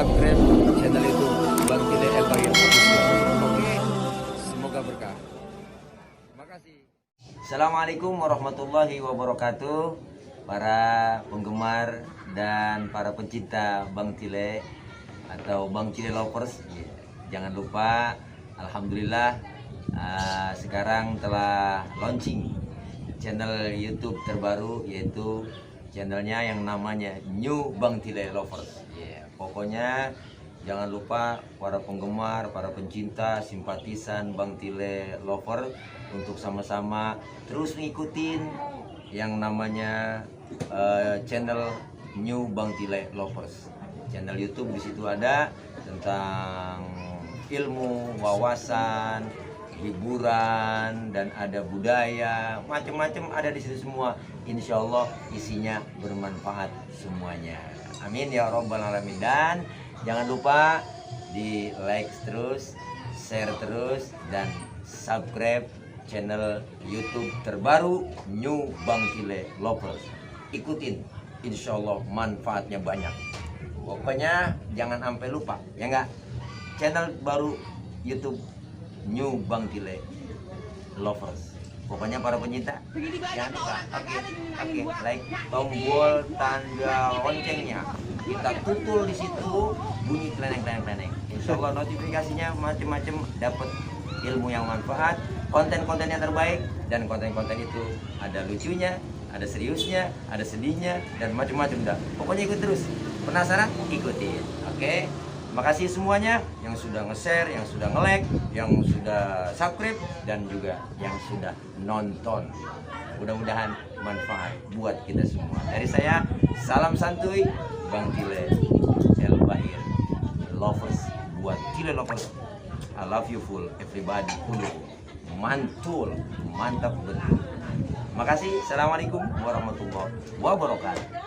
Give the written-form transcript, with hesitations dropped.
subscribe channel itu Bang Tile El Bahir. Oke, semoga berkah. Terima kasih. Assalamualaikum warahmatullahi wabarakatuh, para penggemar dan para pencinta Bang Tile atau Bang Tile Lovers. Jangan lupa, alhamdulillah sekarang telah launching channel YouTube terbaru, yaitu channelnya yang namanya New Bang Tile Lovers. Pokoknya jangan lupa para penggemar, para pencinta, simpatisan Bang Tile Lover untuk sama-sama terus ngikutin yang namanya channel New Bang Tile Lovers. Channel YouTube di situ ada tentang ilmu, wawasan, hiburan, dan ada budaya, macam-macam ada di situ semua. Insya Allah isinya bermanfaat semuanya. Amin ya robbal alamin. Dan jangan lupa di like terus, share terus, dan subscribe channel YouTube terbaru New Bang Tile Lovers. Ikutin, insya Allah manfaatnya banyak. Pokoknya jangan sampai lupa, ya enggak? Channel baru YouTube New Bang Tile Lovers. Pokoknya para pencinta jangan lupa, oke, like tombol tanda loncengnya, kita tutul di situ bunyi kleneng. Insya Allah notifikasinya macam-macam, dapat ilmu yang manfaat, konten-konten yang terbaik, dan konten-konten itu ada lucunya, ada seriusnya, ada sedihnya, dan macam-macam dah. Pokoknya ikut terus. Penasaran? Ikutin. Oke. Terima kasih semuanya yang sudah nge-share, yang sudah nge-like, yang sudah subscribe, dan juga yang sudah nonton. Mudah-mudahan manfaat buat kita semua. Dari saya, salam santuy, Bang Tile El Bahir Lovers, buat Tile Lovers. I love you full, everybody. Mantul, mantap betul. Makasih. Assalamualaikum warahmatullahi wabarakatuh.